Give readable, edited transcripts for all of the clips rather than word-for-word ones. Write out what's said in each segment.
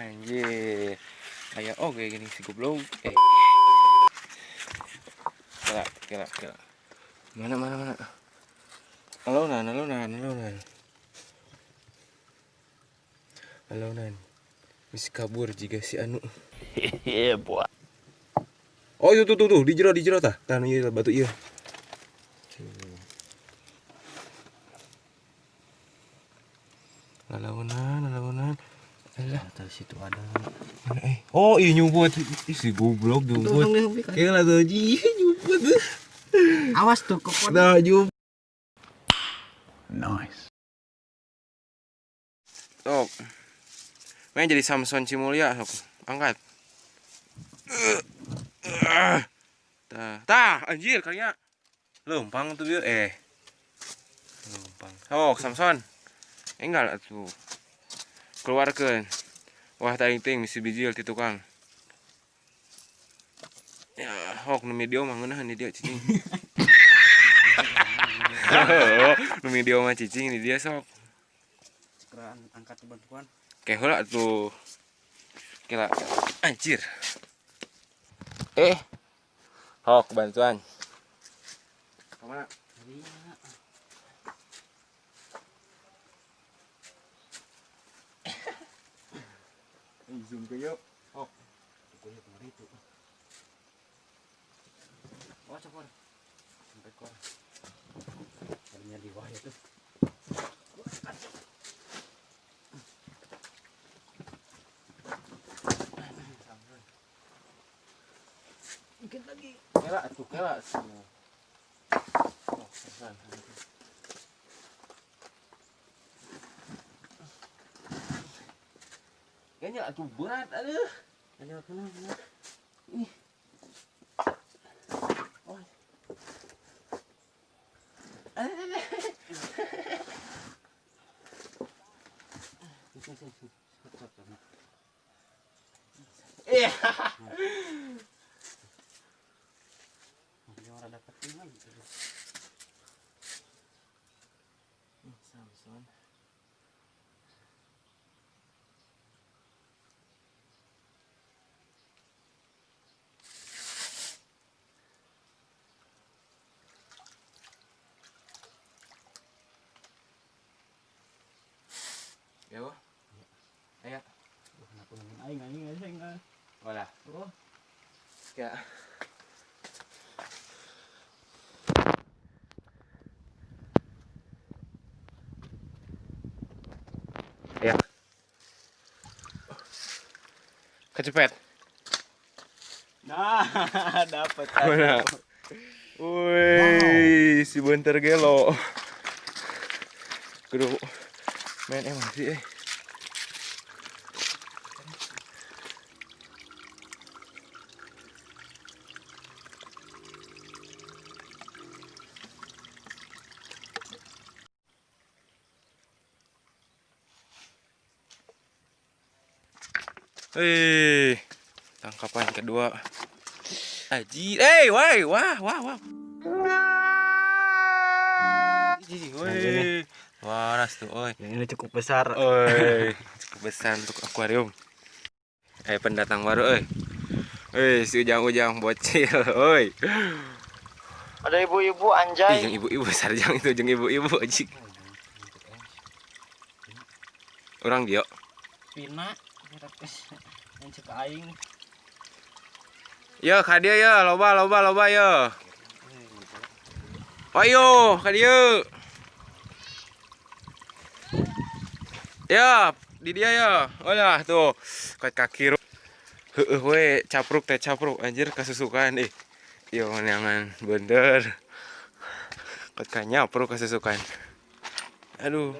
Anjir. Aya oge gini si goblok. Eh. Kela, kela, kela. Mana, mana, mana? Alaunan, alaunan, alaunan. Alaunan. Wis kabur jiga si anu. Yeah, boy. Oh, itu tuh tuh tuh di jero tah. Tah nu ieu batu ieu. Lalaunan, lalaunan. Alah, Atas situ ada. Mana eh? Oh, iya nyumput. Ih, si goblok nyumput. Kayak lah tuh, iya nyumput. Awas tuh kok. Nah, nyumput. Nice. Sok. Main jadi Samson Cimulya sok. Angkat. Tah, tah, anjir kalinya. Lempang tuh dia eh. Lempang. Sok Samson. Enggak lah tuh. Keluarkan. Wah, taing ting misi bijil ti tukang. Ya, hok nu video mah ngeunaheun di dia cicing. Nu video mah cicing di dia sok. Segera angkat bantuan. Kayak heula tuh. Kira anjir. Eh. Hok bantuan. Kemana? Zoom ke yuk. Hok. Kemarin itu. Oh, cokor. Sampai kor. Tadinya di bawah itu. Mungkin lagi. Kela tuh, kela tuh. Oh, pelan. Kayaknya atuh berat aduh. Ada kenapa? Ih. Oh. Iya. Orang dapat lima gitu. Samson. Ya, wah. Ayo. Kenapa ngomongin aing aing aing aing. Walah. Oh. Ya. Ya. Kecepet. Nah, dapat. Mana? Wih, si bentar gelo. Kudu main emosi eh. Eh, tangkapan kedua. Aji, eh, woi, wah, wah, wah. Woi, waras tuh, oi. Yang ini cukup besar. Oi, cukup besar untuk akuarium. Eh, pendatang baru, oi. Oi, si ujang-ujang bocil, oi. Ada ibu-ibu Ih, anjay. yang ibu-ibu sarjang itu, jeung ibu-ibu anjing. Orang dia. Pina, yang cek aing. Ya, ka dieu ya, loba loba loba ya. Ayo, ka dieu. Ya, di dia ya. Olah tuh. Kuat kaki. Heeh we, capruk teh capruk anjir kasusukan ih. Yo neangan bener. Kuat kanyapruk kasusukan. Aduh,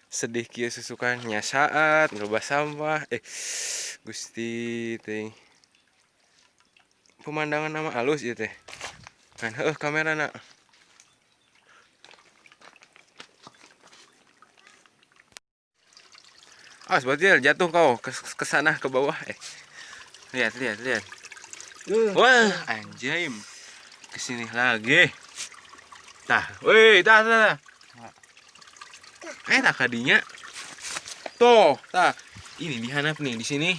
sedih kieu susukan nya saat loba sampah eh Gusti teh. Pemandangan nama halus ieu teh. Kan heuh kamera nak. Awas bocil jatuh kau ke sana ke bawah eh. Lihat lihat lihat. Wah, anjay. Kesini lagi. Tah, woi, tah tah tah. Eh, tah kadinya. Tuh, tah. Ini dihanap nih di sini.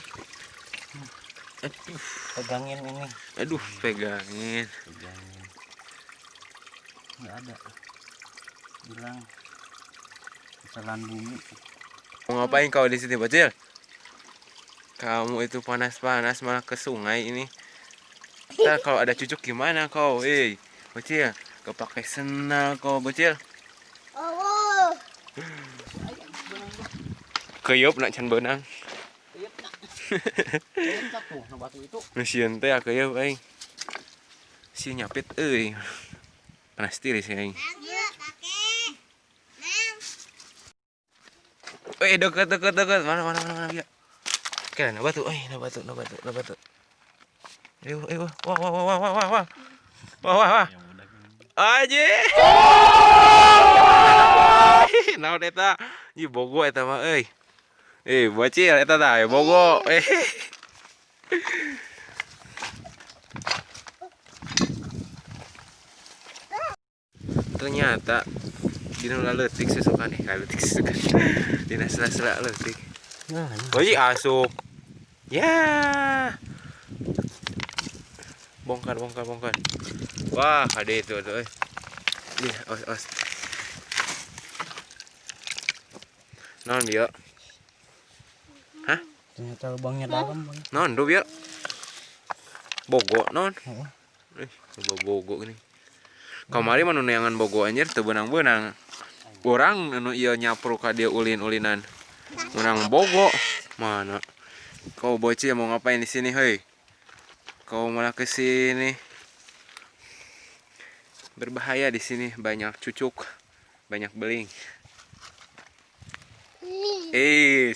Aduh, Pegangin ini. Aduh, pegangin. Pegangin. Nggak ada. Bilang kesalahan bumi. Mau ngapain kau di sini, bocil? Kamu itu panas-panas malah ke sungai ini. Ntar kalau ada cucuk gimana kau? Bocil, kau pakai sendal kau, bocil. Oh. Keyup nak can benang. Keyup nak. Keyup nak tuh, nah batu itu. Sieun teh keyup aing. Si nyapit euy. Panas tiris aing. Dekat dekat dekat. Mana mana mana mana dia. Oke, nah batu, nah batu, nah batu, nah batu. Ayo, ayo, wah wah wah wah wah wah wah. Wah wah wah. Aje. Naon eta? Ih bogo eta mah euy. Bocil eta tah, bogo. Ternyata dina leutik susukan leutik susukan. Dina sela-sela leutik. Nah, oh iya asup. Ya. Bongkar bongkar bongkar. Wah, kade itu tuh. Ih, os os. Non bieu. Hah? Ternyata lubangnya dalam, Bang. Non, do bieu. Bogo non. Heeh. Bogo gini. Kamari mah nu neangan bogo anjir teu beunang-beunang. Urang anu ieu nyapruk ka dieu ulin-ulinan. Menang bogo. Mana? Kau bocil mau ngapain di sini, hei? Kau malah ke sini. Berbahaya di sini, banyak cucuk, banyak beling.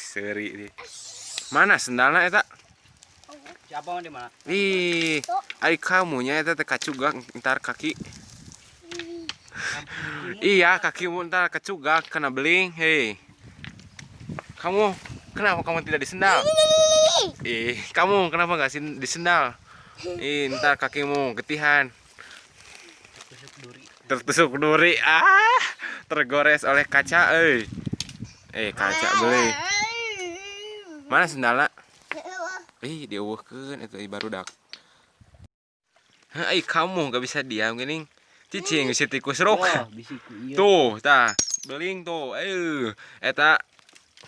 Seri nih. Mana sendalna eta? Siapa di mana? Ih, ai kamunya eta teh kacugak ntar kaki. Iya, kakimu ntar kacugak kena beling. Hei. Kamu kenapa kamu tidak disendal? Kamu kenapa nggak disendal? Ih, ntar kakimu getihan. Tertusuk duri. Tertusuk duri. Ah, tergores oleh kaca, euy. Kaca beli. Mana sendalna? Ih, dieuweuhkeun eta barudak. Hei, kamu nggak bisa diam gini. Cicing si tikus rok. Wah, bisiku iya. Tuh, tah, beling tuh. Eta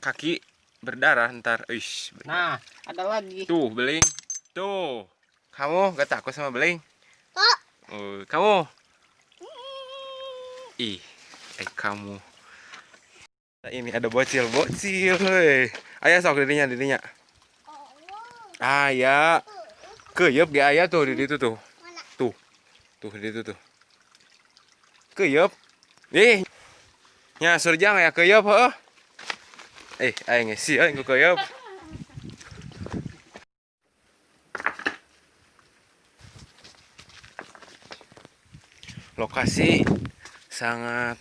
kaki berdarah ntar. Ish. Nah, ada lagi. Tuh, beling. Tuh. Kamu gak takut sama beling? Tak. Oh, kamu. Ih, kamu. Nah, ini ada bocil-bocil, hei. Ayah sok dirinya, dirinya. Ayah. Keyep ge ayah tuh di situ tuh. Tuh. Tuh di situ tuh. Keyep. Ih. Nya surjang ya keyep heuh. Aing sih aing ku keyep. Lokasi sangat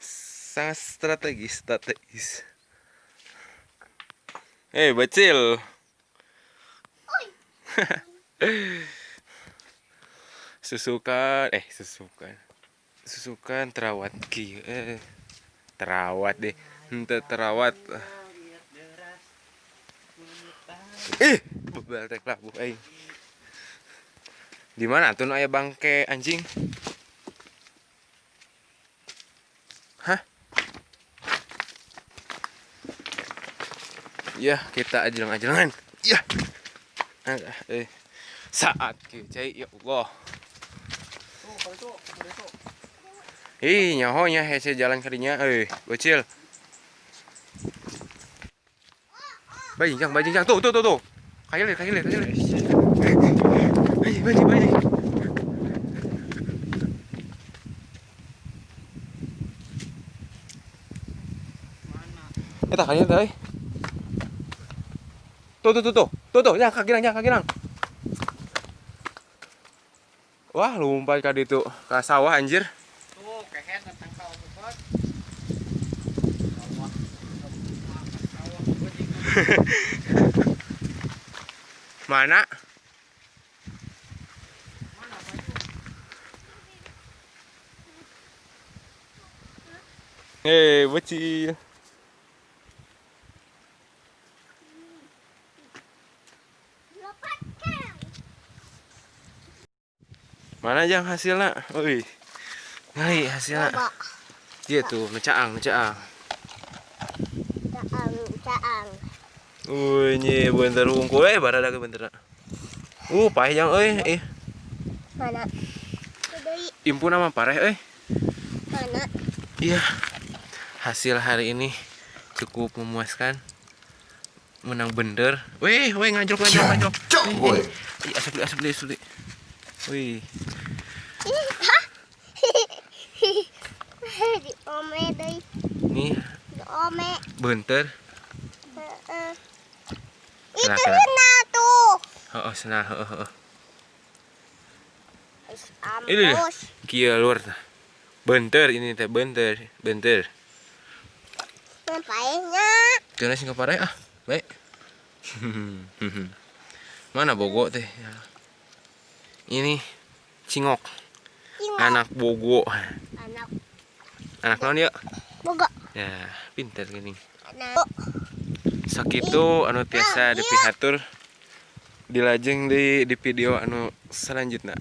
sangat strategis, strategis. Bocil. Susukan, susukan. Susukan terawat ki, terawat deh. Henteu terawat. Bebal teh labuh aing. Di mana tuh aya bangke anjing? Hah? Ya, kita ajleng-ajlengan. Ya. Saat ki cai ya Allah. Ih, nyaho nya hese jalan kadinya euy, bocil. Bajing, bajing, tuh tuh tuh tuh. Kayak lihat, kayak lihat, kayak lihat. Bajing, bajing, bajing. Eta kayaknya teh. Tuh tuh tuh tuh. Tuh tuh, jangan kaki jangan kaki. Wah, lompat ka ditu ka sawah anjir. Tuh, kehet tangkal bebot. Mana? Hei, bocil. Mana, Jang, hasilnya? Wih. Ngali hasilnya. Coba. Iya tuh, nu caang, nu caang. Caang, caang. Wih, nyi beunteur hungkul eh barada ge beunteur. Paeh, Jang, euy. Ih, Mana? Deui. Impuna mah pareh euy. Mana? Iya. Hasil hari ini cukup memuaskan. Menang bener. Wih, wih, ngajrok, ngajrok, ngajrok. Woi. Ih, asup deui, asup deui, asup deui. Wih, Ih, hah? Di ome deui. Nih Di ome. Beunteur. Heeh. Kena, Itu kena. kena tuh. Heeh, senah, heeh, heeh. Is Ini dia. ampus. Kieu, lur, tah. Beunteur ini teh, beunteur, beunteur. Ngapainnya? Kena sing pare ah. Baik. Mana Bogo teh? Ya. Ini Cingok, Cingok. Anak Bogo. Anak Anak naon ya? Bogo. Ya, pinter gini. Anak. Sakitu anu tiasa Ah, iya. dipihatur, dilajeng di video anu selanjutnya.